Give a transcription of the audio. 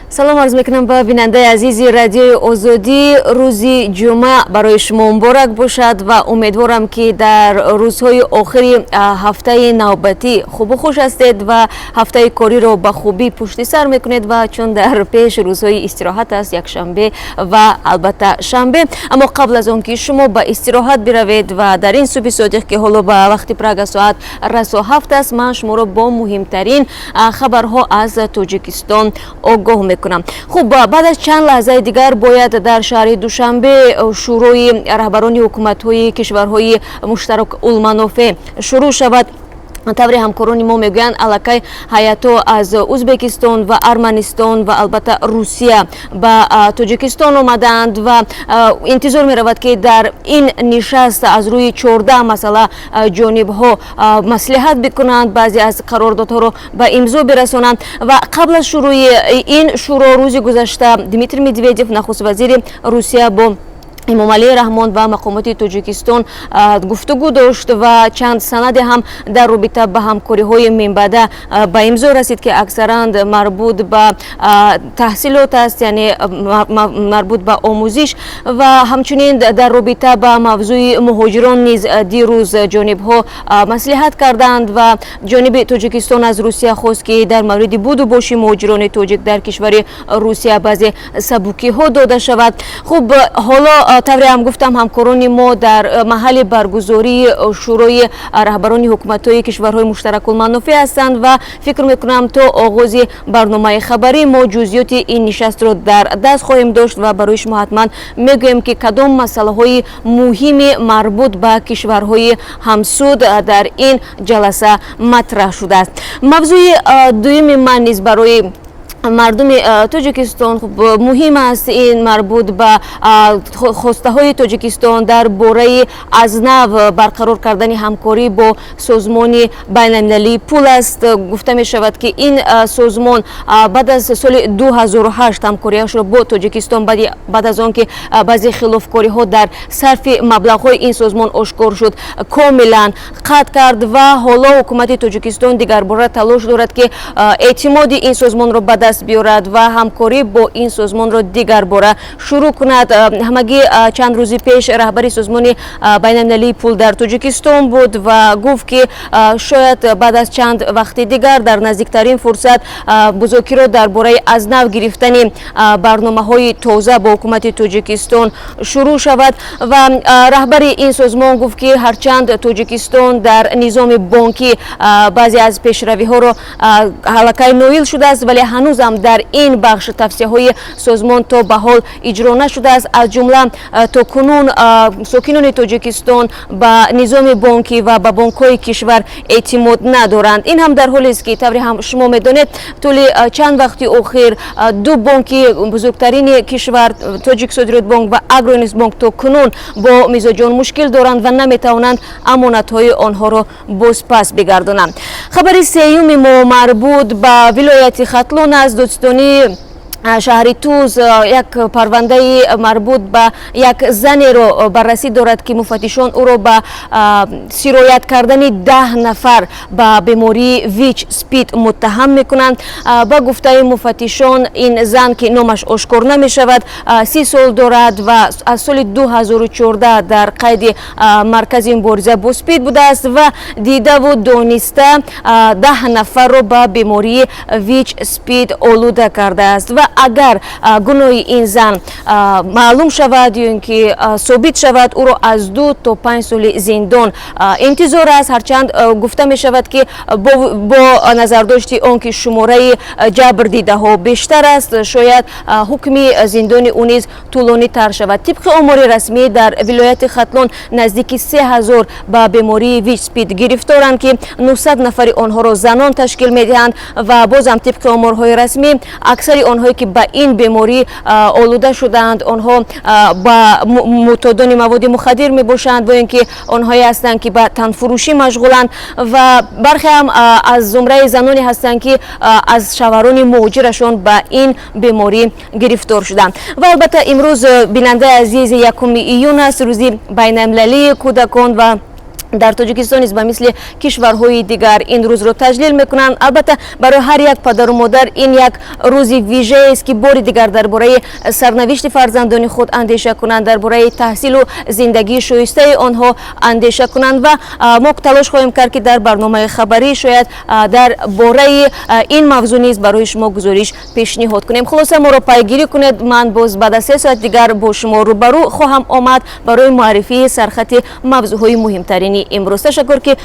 Салом арз мекунам ба бинандаи азизи Радиои Озодӣ. Рӯзи ҷумъа барои шумо муборак бошад ва умедворам, ки дар рӯзҳои охири ҳафтаи навбатӣ хубу хуш ҳастед ва ҳафтаи кориро ба хубӣ пушти сар мекунед ва чун дар пеш рӯзҳои истироҳат аст, якшанбе ва албатта шанбе. Аммо қабл аз он ки шумо ба истироҳат биравед ва дар ин субҳи содиқ, ки ҳоло ба вақти Прага соат расо 7 аст, ман шуморо бо муҳимтарин хабарҳо аз Тоҷикистон огоҳ мекунам. Хуб, баъд аз чанд лаҳзаи дигар бояд дар шаҳри Душанбе шӯрои раҳбарони ҳукуматҳои кишварҳои муштаракулманофеъ шурӯъ шавад. Тавре ҳамкорони мо мегӯянд, аллакай ҳайатҳо аз Узбекистон ва Арманистон ва албатта Русия ба Тоҷикистон омадаанд ва интизор меравад, ки дар ин нишаст аз рӯи 14 масъала ҷонибҳо маслиҳат бикунанд, баъзе аз қарордодҳоро ба имзо бирасонанд. Ва қабл аз шурӯи ин шӯро рӯзи гузашта Дмитрий Медведев, нахуствазири Русия, бо Эмомалӣ Раҳмон ва мақомоти Тоҷикистон гуфтугӯ дошт ва чанд санаде ҳам дар робита ба ҳамкориҳои минбаъда ба имзо расид, ки аксаран марбут ба таҳсилот аст, яъне марбут ба омӯзиш. Ва ҳамчунин дар робита ба мавзӯи муҳоҷирон низ дирӯз ҷонибҳо маслиҳат карданд ва ҷониби Тоҷикистон аз Русия хост, ки дар мавриди буду боши муҳоҷирони тоҷик дар кишвари Русия баъзе сабукиҳо дода шавад. Хуб, ҳоло, тавре ҳам гуфтам, ҳамкорони мо дар маҳалли баргузории шӯрои раҳбарони ҳукуматҳои кишварҳои муштаракулманофеъ ҳастанд ва фикр мекунам, то оғози барномаи хабарӣ мо ҷузъиёти ин нишастро дар даст хоҳем дошт ва барои шумо ҳатман мегӯем, ки кадом масъалаҳои муҳими марбут ба кишварҳои ҳамсуд дар ин ҷаласа матраҳ шудааст. Мавзӯи дуюми ман низ барои мардуми Тоҷикистон муҳим аст. Ин марбут ба хостаҳои Тоҷикистон дар бораи аз нав барқарор кардани ҳамкорӣ бо Созмони байналмилалии пул аст. Гуфта мешавад, ки ин созмон баъд аз соли 2008 ҳамкориашро бо Тоҷикистон, баъд аз он ки баъзе хилофкориҳо дар сарфи маблағҳои ин созмон ошкор шуд, комилан қатъ кард ва ҳоло ҳукумати Тоҷикистон дигарбора талош дорад, ки эътимоди ин созмонро ба даст биёрад ва ҳамкорӣ бо ин созмонро дигарбора шурӯъ кунад. Ҳамагӣ чанд рӯзи пеш раҳбари Созмони байналмилалии пул дар Тоҷикистон буд ва гуфт, ки шояд баъд аз чанд вақти дигар, дар наздиктарин фурсат, музокирот дар бораи аз нав гирифтани барномаҳои тоза бо ҳукумати Тоҷикистон шурӯъ шавад. Ва раҳбари ин созмон гуфт, ки ҳарчанд Тоҷикистон дар низоми бонкӣ баъзе аз пешравиҳоро аллакай ноил шудааст, вале ҳанӯзам дар ин бахш тавсияҳои созмон то ба ҳол иҷро нашудааст. Аз ҷумла то кунун сокинони Тоҷикистон ба низоми бонкӣ ва ба бонкҳои кишвар эътимод надоранд. Ин ҳам дар ҳолест, ки, тавре ҳам шумо медонед, тӯли чанд вақти охир ду бонки бузургтарини кишвар, Тоҷиксодиротбонк ва Агроинвестбонк, то кунун бо мизоҷон мушкил доранд ва наметавонанд амонатҳои онҳоро бозпас бигардонанд. Хабари сеюми мо марбут ба вилояти Хатлон аст. Додситонии шаҳри Туз як парвандаи марбут ба як занеро баррасӣ дорад, ки муфаттишон ӯро ба сироят кардани 10 нафар ба бемории ВИЧ СПИД муттаҳам мекунанд. Ба гуфтаи муфаттишон, ин зан, ки номаш ошкор намешавад, 30 сол дорад ва аз соли 2014 дар қайди маркази мубориза бо СПИД будааст ва дидаву дониста 10 нафарро ба бемории ВИЧ СПИД олуда кардааст. Ва агар гуноҳи ин зан маълум шавад ё ин ки собит шавад, ӯро аз 2 то 5 соли зиндон интизор аст. Ҳарчанд гуфта мешавад, ки бо назардошти он ки шумораи ҷабрдидаҳо бештар аст, шояд ҳукми зиндони ӯ низ тӯлонитар шавад. Тибқи омори расмӣ, дар вилояти Хатлон наздики 3000 ба бемории ВИЧ СПИД гирифторанд, ки 900 нафари онҳоро занон ташкил медиҳанд. Ва бозам тибқи оморҳои расмӣ, аксари онҳое, ки ба ин беморӣ олуда шудаанд, онҳо ба муътодони маводи мухаддир мебошанд ва ин ки онҳое ҳастанд, ки ба танфурӯшӣ машғуланд, ва бархе ҳам аз зумраи заноне ҳастанд, ки аз шавҳарони муҳоҷирашон ба ин беморӣ гирифтор шуданд. Ва албатта, имрӯз, бинандаи азиз, 1 июн аст, рӯзи байналмилалии кӯдакон ва Дар Тоҷикистон низ ба мисли кишварҳои дигар ин рӯзро таҷлил мекунанд. Албатта, барои ҳар як падару модар ин як рӯзи вижаест, ки бори дигар дар бораи сарнавишти фарзандони худ андеша кунанд, дар бораи таҳсилу зиндагии шоистаи онҳо андеша кунанд. Ва мо талош хоҳем кард, ки дар барномаи хабарӣ шояд дар бораи ин мавзӯъ низ барои шумо гузориш пешниҳод кунем. Хулоса, моро пайгирӣ кунед. Ман боз баъд аз 3 соат дигар бо шумо рӯбарӯ хоҳам омад барои муаррифии сархати мавзӯъҳои муҳимтарини имрӯз. Ташаккур, ки